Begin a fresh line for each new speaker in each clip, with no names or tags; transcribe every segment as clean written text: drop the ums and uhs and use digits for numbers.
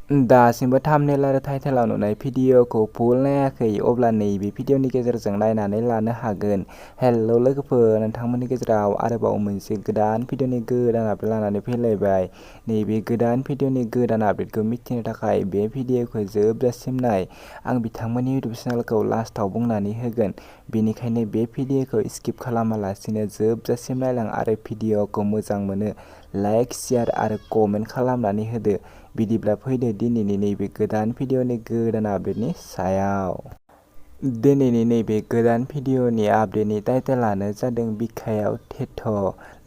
दासिमबो थाम्बनेल आरो टाइटेलाव नुनाय भिडिअखौ फुल नायाखै अब्ला नैबे भिडिअनि गेजेरजों नायनानै लानो हागोन। हेलौ लोगोफोर, नोंथांमोननि गेजेराव आरोबाव मोनसे गोदान भिडिअनि गोदान आपडेट लानानै फैलायबाय। नैबे गोदान भिडिअनि गोदान आपडेटखौ मिथिनो थाखाय बे भिडिअखौ जोबजासिम नाय। आं बिथांमोननि इउटुब चेनेलखौ लास्टआव बुंनानै होगोन, बेनिखायनो बे भिडिअखौ स्किप खालामालासिनो जोबजासिम नायलां आरो भिडिअखौ मोजां मोनो लाइक, शेयार आरो कमेन्ट खालामनानै होदो। बिदिब्ला फैदो दिनैनि नैबे गोदान भिडिअनि गोदान आपडेटनि सायाव। दिनैनि नैबे गोदान भिडिअनि आपडेटनि टाइटेलानो जादों बिखायाव टेट'।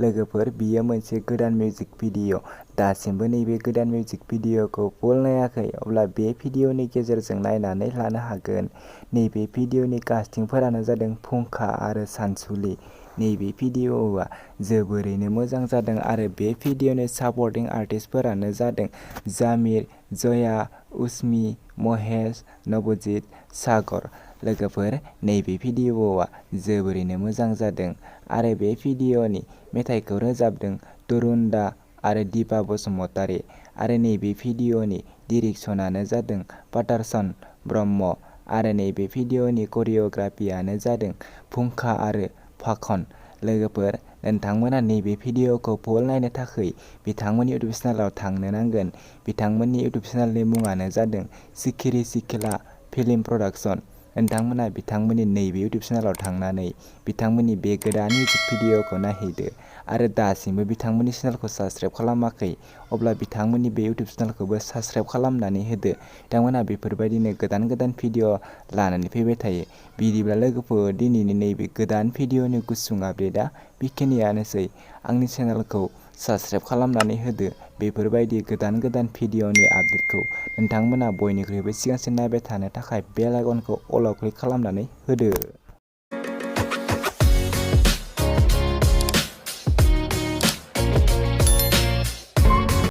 लोगोफोर, बियो मोनसे गोदान मिउजिक भिडिअ'। दासिमबो नैबे गोदान मिउजिक भिडिअखौ फुल नायाखै अब्ला बे भिडिअनि गेजेरजों नायनानै लानो हागोन। नैबे भिडिअनि कास्टिंफोरानो जादों फुंखा आरो सानसुलि। नैबे भिडिअआ जोबोरैनो मोजां जादों आरो बे भिडिअनि सापर्टिं आर्टिस्टफोरानो जादों जामिर, जया, उस्मि, महेश, नबजित, सागर। लोगोफोर, नैबे भिडिअआ जोबोरैनो मोजां जादों आरो बे भिडिअनि मेथाइखौ रोजाबदों तरुन दा आरो दिपा बसुमतारी आरो नैबे भिडिअनि डिरेक्सनानो जादों पातारसन ब्रह्म आरो नैबे भिडिअनि करिय'ग्राफियानो जादों फुंखा आरो फाखन। लोगोफोर, नोंथांमोना नैबे भिडिअखौ फुल नायनो थाखाय बिथांमोननि इउटुब चेनेलाव थांनो नांगोन। बिथांमोननि इउटुब चेनेलनि मुङानो जादों सिखिरि सिख्ला फिल्म प्रडाक्शन। नोंथांमोना बिथांमोननि नैबे इउटुब चेनेलाव थांनानै बिथांमोननि बे गोदान मिउजिक भिडिअखौ नायहैदो आरो दासिमबो बिथांमोननि चेनेलखौ साबस्क्राइब खालामाखै अब्ला बिथांमोननि बे इउटुब चेनेलखौबो साबस्क्राइब खालामनानै होदो। बिथांमोनहा बेफोरबायदिनो गोदान गोदान भिडिअ लानानै फैबाय थायो। बिदिब्ला लोगोफोर, दिनैनि नैबे गोदान भिडिअनि गुसुं आपडेटआ बेखिनियानोसै। आंनि चेनेलखौ साबस्क्राइब खालामनानै होदो। बेफोरबायदि गोदान गोदान भिडिअनि आपडेटखौ नोंथांमोना बयनिख्रुइबो सिगांसिन नायबाय थानो थाखाय बेल आइकनखौ अलआव क्लिक खालामनानै होदो।